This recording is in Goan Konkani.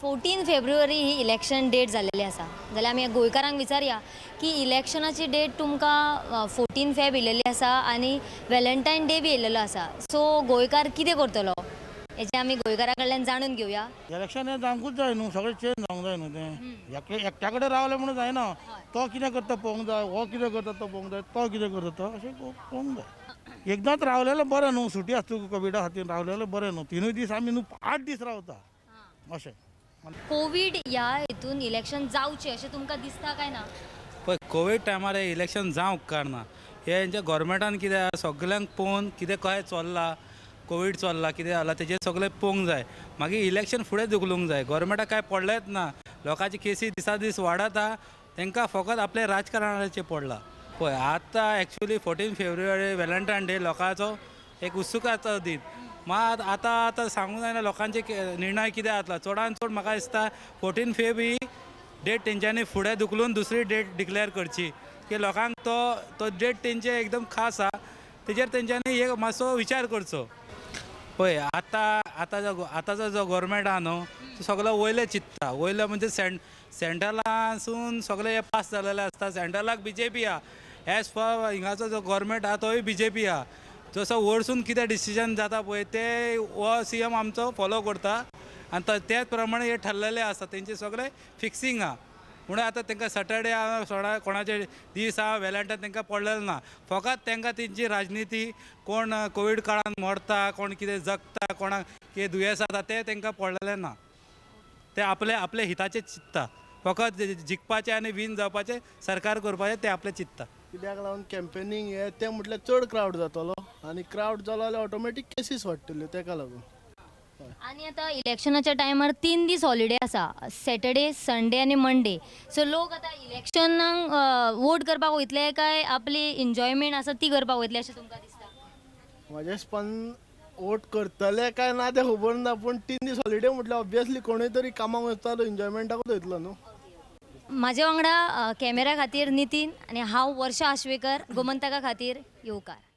14 फेब्रुवारी ही इलेक्शन डेट जाल्लेली आसा जाल्यार आमी गोंयकारांक विचारया की इलेक्शनाची डेट तुमकां 14 फेब येयलेली आसा आनी वेलेंटायन डे बी येयलेलो आसा, सो गोंयकार कितें करतलो हेजें आमी गोंयकारा कडल्यान जाणून घेवया. इलेक्शन हें जावंकूच जाय न्हू, सगळें चेंज जावंक जाय न्हू. तें एकट्या कडेन रावलें म्हणून जायना. तो कितें करता पळोवंक जाय, हो कितें करता तो पळोवंक जाय, तो कितें करता तो, अशें पळोवंक जाय. एकदांच रावलेलें बरें न्हू. सुटी आसता, कोविडा खातीर रावलेलें बरें न्हू. 3ूय दीस आमी न्हू 8 दीस रावता अशें. कोवीड ह्या हितून इलेक्शन जावचें अशें तुमकां दिसता काय ना? पळय, कोवीड टायमार हे इलेक्शन जावंक उपकारना. हे हेंच्या गोवोरमेंटान कितें आहा, सगल्यांक पळोवन कितें कशें चल्लां, कोवीड चल्ला, कितें जाला, तेजेर सगळें पळोवंक जाय. मागीर इलेक्शन फुडें धुकलूंक जाय. गोवोरमेंटाक कांय पडलेंच ना. लोकांची केसी दिसा दीस वाडत आहा. तांकां फकत आपलें राजकारणाचें पडलां. पळय, आतां एक्चुली 14 फेब्रुवारी वेलंटायन डे, लोकांचो एक उत्सुकाचो दीन. मात आतां आतां सांगूंक जायना लोकांचे निर्णय कितें जातलो. चडान चड म्हाका दिसता 14 फेब ही डेट तेंच्यांनी फुडें धुकलून दुसरी डेट डिक्लेअर करची, की लोकांक तो तो डेट तेंचे एकदम खास आहा, तेजेर तेंच्यांनी एक मातसो विचार करचो. पळय, आतां आतां जो आतांचो जो गोवोरमेंट आहा न्हू, तो सगलो वयले चिंत्ता. वयलो म्हणजे सेंट्रलासून सगळे हे पास जालेले आसता. सेंट्रलाक बीजेपी आहा. एज फॉर हिंगाचो जो गोवोरमेंट आहा, तोय बीजेपी आहा. जसो वरसून कितें डिसिजन जाता पळय, ते हो सीएम आमचो फॉलो करता आनी तेच प्रमाणे हे ठरलेले आसा. तेंचे सगळे फिक्सिंग आहा. म्हणून आतां तांकां सॅटर्डे आहा, सोडा, कोणाचे दीस आहा वेलेंटायन, तांकां पडलेलें ना. फकत तांकां तेंची राजनिती, कोण कोवीड काळान मरता, कोण कितें जगता, कोणाक कितें दुयेंस जाता, तें तांकां पडलेलें ना. ते आपले आपले हिताचें चिंत्ता. फकत जिखपाचें आनी वीन जावपाचें, सरकार करपाचें, तें आपलें चिंत्ता. कित्याक लागून कॅम्पेनींग हे तें म्हटल्यार चड क्रावड जातलो आनी क्रावड जालो जाल्यार ऑटोमॅटीक केसीस वाडटल्यो तेका लागून. आनी आतां इलेक्शनाच्या टायमार 3 दीस हॉलिडे आसा, सॅटर्डे, संडे आनी मंडे. सो लोक आतां इलेक्शनाक वोट करपाक वयतले काय आपली एन्जॉयमेंट आसा ती करपाक वयतले अशें तुमकां दिसता? म्हाज्या हिसपान वोट करतले काय ना तें खबर ना, पूण 3 दीस हॉलिडे म्हटल्यार ऑब्वियसली कोणूय तरी कामाक वचतालो, एन्जॉयमेंटाकूच वयतलो न्हू. म्हाजे वांगडा कॅमेरा खातीर नितीन आनी हांव वर्षा आश्वेकर, गोमंतका खातीर, येवकार.